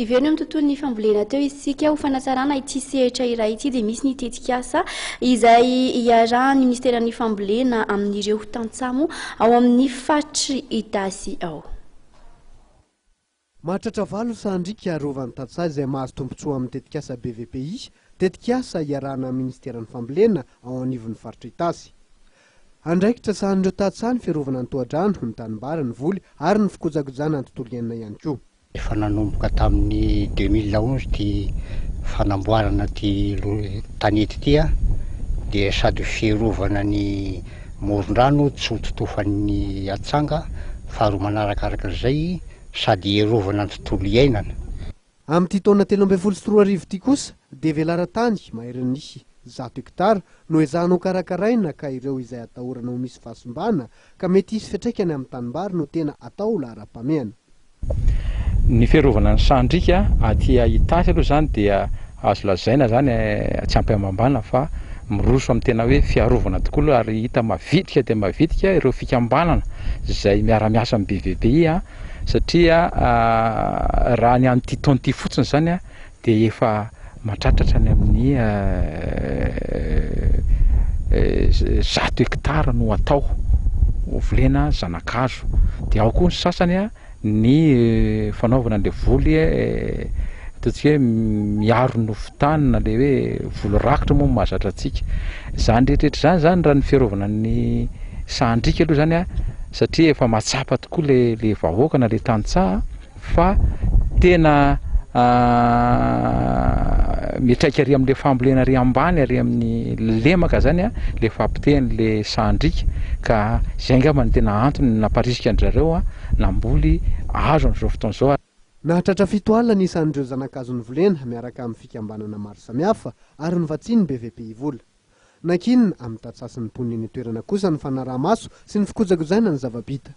Hiverina eo amin'ny tontolon'ny fambolena teo isika. Ho fanatsarana ity sehatra iray ity dia misy ny tetikasa izay iarahan'ny minisiteran'ny fambolena amin'ireo tantsaha ao amin'ny faritr'i Itasy ao. Mahatratra valo sahandriaka arovan'ny tantsaha izay mahazo tombontsoa amin'ny tetikasa BVPI, tetikasa iarahana amin'ny minisiteran'ny fambolena ao anivon'ny faritra Itasy. Andraikitra sahanin'ireo tantsaha ny fiarovana ny tohadrano, ny tanimbary, ny voly ary ny fikojakojana ny tontolo iainana ihany koa. Efa nanomboka tamin'ny 2011 ity fanamboarana ity tanety ity dia sady fiarovana ny moron-drano tsy ho totofan'ny atsanga, faharoa manarakaraka izay sady hiarovana ny tontolo iainana. Amin'ity taona 2013 ity kosa dia velaran-tany maherin'ny 100 hektara no ezahana hokarakaraina ka ireo izay atahorana ho misy fahasimbana ka mety hisy fiantraikany amin'ny tanimbary no tena atao laharam-pahamehana. Ny fiarovana ny sahandriaka aty Itasy aloha izany dia azo lazaina izany tsy ampihambambana fa miroso amin'ny tena hoe fiarovana tokoa aloha ary hita mavitrika dia mavitrika ireo fikambanana izay miara-miasa amin'ny BVPI satria raha ny amin'ity taona ity fotsiny izany dia efa mahatratra hatrany amin'ny 100 hectares no atao volena zana-kazo. Dia ao koa ny sasany ny fanaovana an'ilay voly ataontsika hoe miaro ny nofon-tany na ilay hoe voly rakotra moa no mahazatra antsika. Izany rehetra rehetra izany izany raha ny fiarovana ny sahan-driaka aloha izany satria efa mahatsapa tokoa ilay vahoaka na ilay tantsaha fa tena miantraika ary amin'ilay fambolena ary ambany ary amin'ny lemaka zany a, le fahapotehan'le sahandriaka ka izay angamba no tena antony namparisika an-dry zareo a namboly hazo amin'izao fotoana izao. Nahatratra 70 ny isan'ireo zana-kazo novolena miaraka amin'ny fikambanana maro samihafa ary novatsian'ny BVPI vola. Nankinina amin'ny tantsaha sy ny mponina eny an-toerana kosa ny fanaraha-maso sy ny fikojakojaina ny zava-bita.